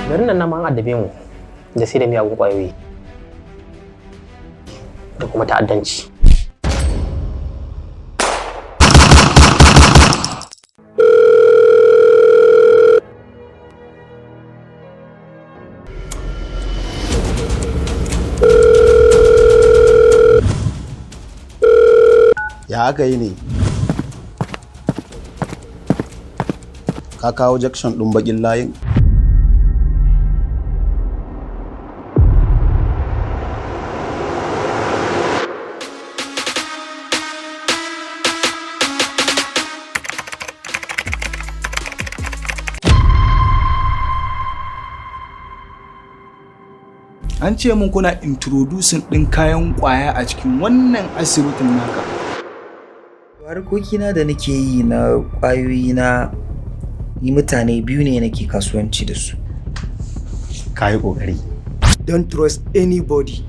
Garin nan ma an addabe mu da sai da miyagun ƙwayoyi da kuma ta'addanci. Ya aka yi ne ka kawo junction ɗin bakin layin? An ce mun kuna introducing ɗin kayan ƙwaya a cikin wannan asibitin naka. Harkokina da nake yi na ƙwayoyi na, ni mutane biyu ne nake kasuwanci da su. Ka yi ƙoƙari. Don't trust anybody.